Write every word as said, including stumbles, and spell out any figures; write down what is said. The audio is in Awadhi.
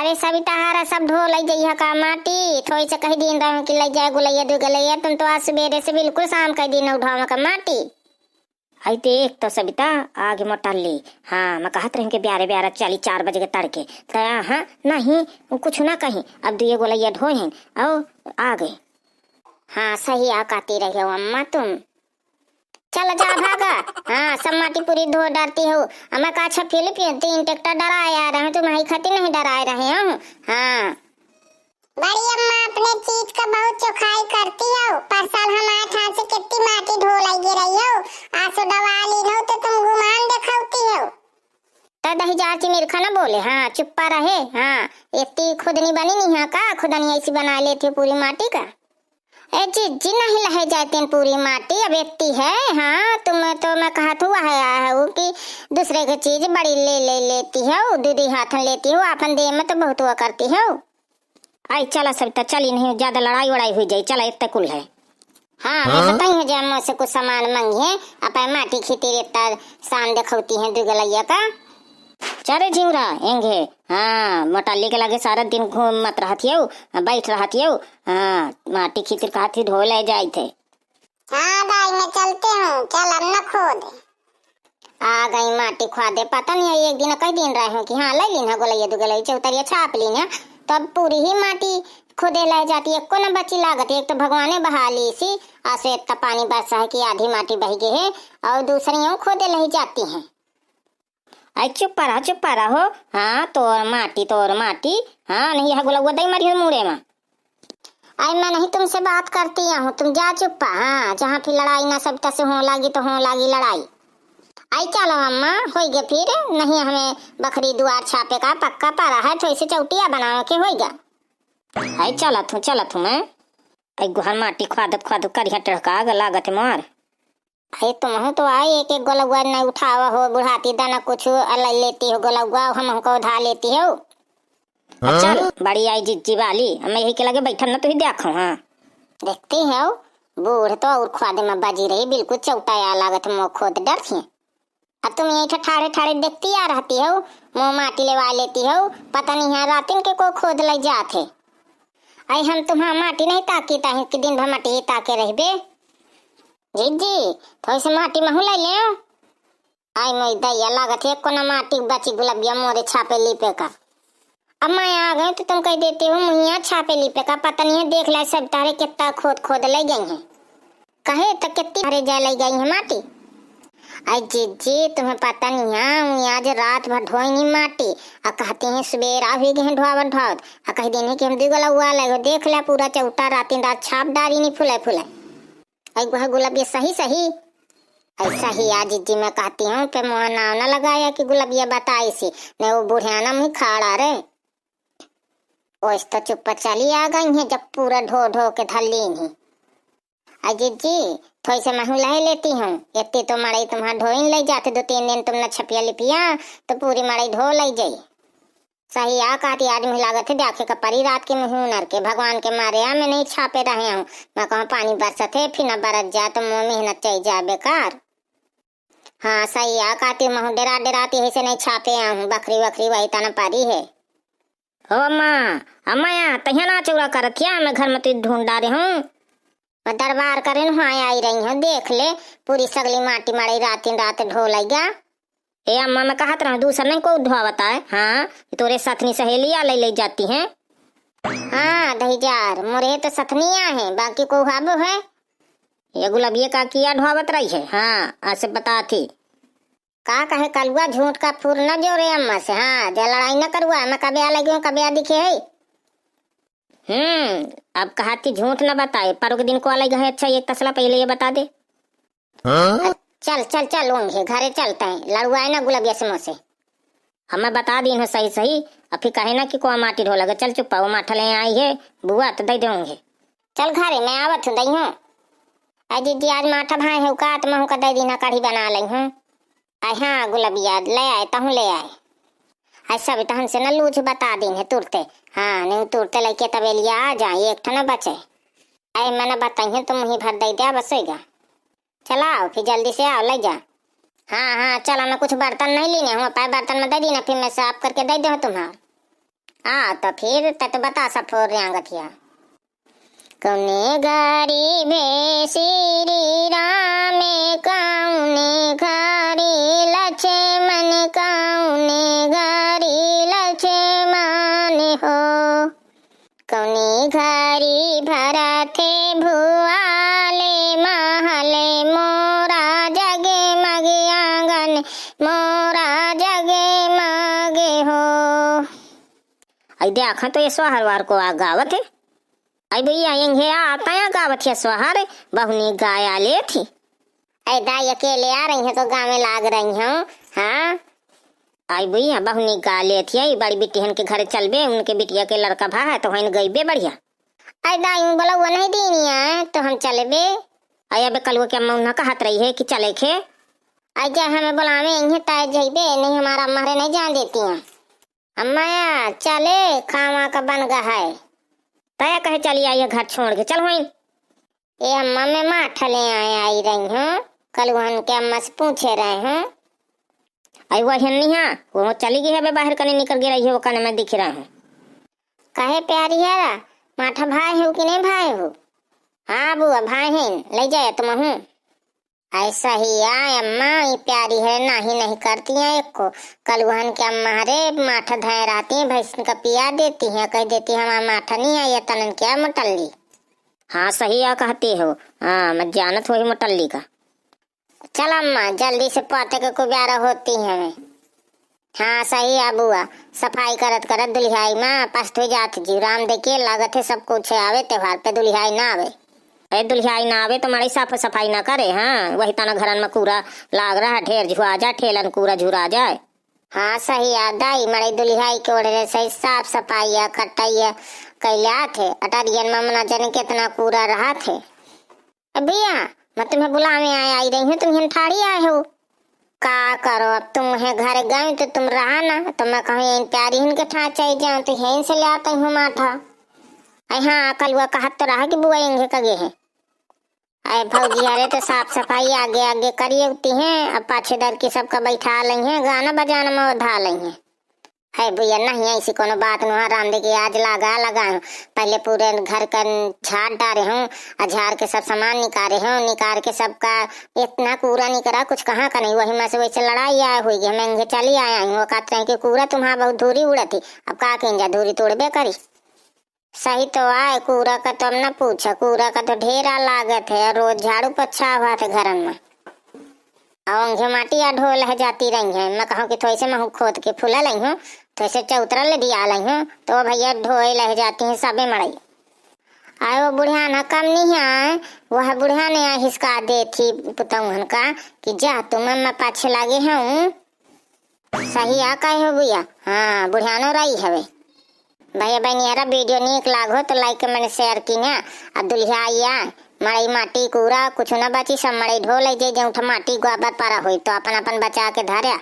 अरे सबिता, हारा सब ढो लइ जइहा का माटी? थोई से कहि दिन रहे कि लइ जाए गुलैया दुगलैया, तुम तो आज सुबेरे से बिल्कुल शाम कइ दिन उठावा का माटी। आई देख तो सबिता, आगे मोटल्ली। हाँ, मैं कहत रही कि ब्यारे ब्यारा चली चार बजे के तड़के। त हाँ, नहीं, उ कुछ ना कही। अब दुइये गुलैया ढोए हैं, औ आगे। हाँ, सही आ कहती रही हो अम्मा तुम। चल जा भागा। हाँ, सब माटी पूरी ढो डरती हो। अम्मा का अच्छा फिलिप ये तीन ट्रैक्टर डराए आ रहे हैं, तुम ही खातिर नहीं डराए रहे हो। हाँ। बड़ी अम्मा अपने चीज का बहुत चोखाई करती हो। पर साल हमारे ठान से कितनी माटी ढो लइ गे रही हो। आसो दवा ली नो तो तुम गुमान दिखाती हो। त दही जार चिमिरखा न बोले, हाँ, चुप्पा रहे, हाँ, इतनी खुदनी बनी नहीं है का? खुदनी ऐसी बना लेती हो पूरी माटी का। ए जिज्जी, नहीं लहे जाती पूरी माटी, अब इतनी है, हाँ, तुम्हें तो मैं कहत हुआ है, आया है वो कि दूसरे के चीज बड़ी ले, ले लेती हो, दीदी हाथ में लेती हो, अपन दे में तो बहुत हुआ करती हो। आई चला सबिता, चली नहीं, ज्यादा लड़ाई वड़ाई हुई जाई, चला इतने कुल है। हाँ, मैं हाँ? बताई हूँ, जे अम्मा से कुछ सामान मंगी है, अपन माटी खितिर इतना शान दिखौती है दुगलैया का। चरे झिंगुरा, एंगे, हाँ, मोटाली के लगे सारा दिन घूम मत रहत हियो, बैठ रहत हियो, हाँ, माटी खितिर कहत ही ढो ले जाइत है। हाँ दाई, मैं चलते हूँ, चल अब न खोद। आ गई माटी खोदे, पता नहीं है, एक दिन कई दिन रहे हूँ कि हाँ, ले लीन है गोलैया दुगलैया, चौतरिया छाप लीन है, तब पूरी ही माटी खोदे ले जाती है, एको न बची लागत है। एक तो भगवाने बहा ली सी, आ से इतना पानी बरसा है कि आधी माटी बह गई है और दूसरी यूं खोदे ले जाती हैं। आई चुप्पा रहा, चुप्पा रहो। हाँ, तोर माटी, तोर माटी। हाँ, नहीं, यह गुलौआ दई मरी हो मुड़े मा। आई मैं नहीं तुमसे बात करती हूँ, तुम जा चुप्पा। हाँ, जहाँ फिर लड़ाई ना सब तसे हो लागी तो हो लागी लड़ाई। आई चलो अम्मा, होई गे फिर, नहीं हमें बखरी दुआर छापे का पक्का पारा है, थोड़ी सी चौटिया बनावे के होई गा। आई चलत हूँ, चलत हूँ मैं। आई गुहर माटी ख्वादत ख्वादत करिया टढ़का आग लागत है मार। अरे तुमहू तो आए, एक एक गोलौआ न उठावा हो, बुढ़ाती दाना कुछ ले लेती हो गोलौआ, हम हमको उधा लेती हो। हाँ? चल, बड़ी आई जिज्जी वाली, हम यही के लगे बैठन न, तू ही देखो, हाँ। देखती हो, बूढ़ तो और ख्वादे में बजी रही, बिल्कुल चौटाया लागत, मुँह खोद डरती है। अब तुम यही ठा-, ठाड़े ठाड़े देखती आ रहती हो, मुँह माटी लेवा लेती हो, पता नहीं है रातिन के को खोद ले जात है। आई हम तुम्हार माटी नहीं ताकी ताही कि दिन भर माटी ही ताके रहबे। जिज्जी, थोड़ी सी माटी महू ले लेओ। आई मोई दैया, लागत है एको ना माटी बची गुलबिया मोरे छापे लीपे का। अब मैं आ गई तो तुम कह देती हो मुहिया छापे लीपे का, पता नहीं है, देख ले सब तारे कितना खोद खोद ले गई हैं। कहे तो कितनी भरे जा ले गई है माटी। आई जिज्जी, तुम्हें पता नहीं है, हुई आज रात भर ढोई नहीं माटी, आ कहती हैं सुबेरा हुई गई ढोआवत ढोआवत, आ कह देनी कि हम दुगो लउआ ले गो, देख ले पूरा चौटा रातिन रात छाप डारी नहीं फुले फुले। आई वह गुलबिया सही सही। ऐसा ही आज जिज्जी मैं कहती हूँ, पे मुँह नाव न लगाया कि गुलबिया बताई सी, नहीं वो बुढ़ियाना मुँह खाड़ा रे। ओइस तो चुप्पा चली आ गई है, जब पूरा ढो ढो के धर लीन ही। आ जिज्जी, थोड़ी से महू लहे लेती हूँ, इतनी तो मड़ई तुम्हार ढोइन ले जाते, दो तीन दिन तुम न छपिया लिपिया, तो पूरी मड़ई ढो ले जाई। सही आ कहती, आज मुँह लागत है, देखे का परी रात के मुँह नर के, भगवान के मारे आ, मैं नहीं छापे रहे हूँ। मैं कहूँ पानी बरसत है, फिर न बरस जा, तो मुँह मेहनत चई जा बेकार। हाँ, सही आ कहती, महू डेरा डेराती है, से नहीं छापे आ हूँ, बखरी वखरी वही तना परी है। ओ अम्मा, अम्मा या, तहिया ना चौरा करत या, मैं घर में तो ढूंढ डारे हूँ। मैं दरबार करे न, हाँ आई रही हूँ, देख ले, पूरी सगली माटी मड़ई रातिन रात ढो लइगा। ए अम्मा, मैं कहत रहूँ, दूसर नहीं को ढोआवत आए, हाँ, तोरे साथनी सहेली आ ले, ले जाती हैं। हाँ, दहिजार, मोरे तो सथनी आ है, बाकी को हाबो है। ये गुलबिये का किया ढोआवत रही है, हाँ, ऐसे बता थी। का कहे कलुआ, झूठ का फूर न जोरे अम्मा से, हाँ, जे लड़ाई न करुआ, मैं कबे आ लगी हूँ, कबे आ दिखे है। हम्म, अब कहा थी झूठ न बताए, परो के दिन को अलग है, अच्छा एक तसला पहले ये बता दे। हाँ? चल, चल, चल, ओंघे, घरे चलते हैं, लड़ुआए ना गुलबिया से मोसे। अब मैं बता दीन हूँ सही सही, अब फिर कहे ना कि कोआ माटी ढो लगे, चल चुप्पा, वो माठा ले आई है, बुआ, तो दे दे ओंघे। चल घरे, मैं आवत हूँ, दई हूँ। अरे जिज्जी, आज माठा भाई है का, तो महू का दे दीना, कढ़ी बना लई हूँ। अरे हाँ, गुलबिया, ले आए, तहूँ ले आए। अरे सब तो हमसे न लूझ बता दीन है तुरते। हाँ, नहीं तुरते लइके तबेलिया आ जाए, एक ठो न बचे। अरे मना बताइए, तुम ही भर दे दे, बस होइगा। चलाओ, फिर जल्दी से आओ, ले जा। हाँ, हाँ, चला, मैं कुछ बर्तन नहीं लीने हूँ, पाए बर्तन में दे दीना, फिर मैं साफ करके दे दे हूँ तुम्हार। आ, त फिर त, त बतासा फोर रेंगत हिया। कउने घरी भे श्री राम, कउने घरी लक्ष्मण, कउने घरी लक्ष्मण हो। कउने घरी भरत भुआले महल, मोरा जगमग आंगन, मोरा जगमग हो। आई देखा तो ये सोहर वार को आ गावत है। आई भैया, यंगे आता या गावत है सोहर, बहुनी गाया लेत ही। ऐ दाई अकेले आ रही हैं तो गावे लाग रही हूँ। हाँ, आई भैया, बहुनी गा लेत ही, बड़ी बिटिहन के घरे चलबे, उनके बिटिया के लड़का भा है तो हइन गईबे बढ़िया। ऐ दाई बोला वो नहीं दीनी है तो हम चलबे। आई अबे कलुआ के अम्मा उन्हा कहत रही है कि चले खे। आई जा हमें बुलावे इन्हें तय जइबे, नहीं हमारा अम्मा हरे नहीं जान देती हैं। अम्मा या चले, खावा का बन गा है। तय कहे चली आई है घर छोड़ के, चल होइन। ए अम्मा, मैं माठा ले आए आई रही हूँ, कलुहन के अम्मा से पूछे रहे हूँ। आई वही नहीं है, वो चली गई है बे, बाहर कने निकल गई रही है, वो कने मैं दिख रहा हूँ। कहे प्यारी है रा, माठा भाई हो कि नहीं भाई हो? हाँ बुआ, भाई हैं, ले जाए तुम हूँ। ऐसा ही आय अम्मा, ई प्यारी है, नाही नहीं करती हैं एको। कलुहन के अम्मा हरे माठा धए रहती हैं, भैंसिन का पिया देती हैं, कह देती हमारा माठा नहीं आया तनन क्या मोटल्ली। हाँ सही आ कहती हो। हाँ, मैं जानत होही मोटल्ली का। चल अम्मा, जल्दी से पाते के कुब्यारा होती है। हाँ सही आ बुआ, सफाई करत करत दुल्हियाई मा पस्त हो जात जी। राम देखे लागत है सब कुछ आवे त्योहार पे, दुल्हियाई ना आवे। अरे दुल्हियाई ना आवे तो मड़ई साफ सफाई ना करे। हाँ, वही तना घरन में कूड़ा लाग रहा, ढेर झुआ जाए, ठेलन कूड़ा झुरा जाए। हाँ सही आ दाई, मड़ई दुल्हियाई के ओढ़े रहे सही साफ सफाई आ कटैया कैले आत है। अटरियन में मना जने कितना कूड़ा रहत है। ए भैया, मैं तुम्हें बुलावे आए आई रही हूँ, तुम हिन ठाड़ी आए हो। का करो, अब तुम है घर गए तो तुम रहा ना, तो मैं कहूँ यहीं प्यारी हिन के ठा चल जाऊँ, तो यहीं से ले आते हूँ माठा। ऐ हाँ, कलुआ कहत तो रहा कि बुआ इंगे कगे है। ऐ भौजी, अरे तो साफ सफाई आगे आगे करिए उती हैं, अब पाछे दर की सबका बैठा लई हैं, गाना बजाना में ओधा लई हैं। है भैया, नहीं ऐसी कोनो बात नुहा, रांधे के आज लागा लगा हूँ। पहले पूरे घर का झाड़ डारे हूँ, आ झाड़ के सब सामान निकारे हूँ, निकार के सबका इतना कूड़ा निकरा, कुछ कहाँ का नहीं, वही में से वैसे लड़ाई आए हुई कि हम इंगे चली आए हूँ, वो कहते हैं कि कूड़ा तुम्हारा बहुत धूरी उड़त ही, अब का किन जा, धूरी तो उड़बे करी। सही तो आए, कूड़ा का तो अब न पूछा, कूड़ा का तो ढेरा लागत है, रोज झाड़ू पोछा हुआ थे घरन में। अउ अंघे माटी आ ढोल है जाती रही है। मैं कहूँ कि थोइसे महू खोद के फूला लई हूँ, थोइसे चौतरा ले दिया लई हूँ, तो भैया ढोए लह जाती हैं सबे मड़ई। आए वो बुढ़िया ना कम नहीं है, वह बुढ़िया ने आ हिसका दे थी पुतौहन का कि जा तुम अम्मा पाछे लागे हूँ। सही आ कहे हो भैया, हाँ बुढ़ियानो रही हवे। भैया बहनी यारा वीडियो नीक लागो तो like comment share कीन्या। आ दुल्हिया आइया, मड़ई माटी कूड़ा कुछ न बची, सब मड़ई ढो ले जे, जे उठ माटी गोबर परा होई तो अपन अपन बचा के धर्या।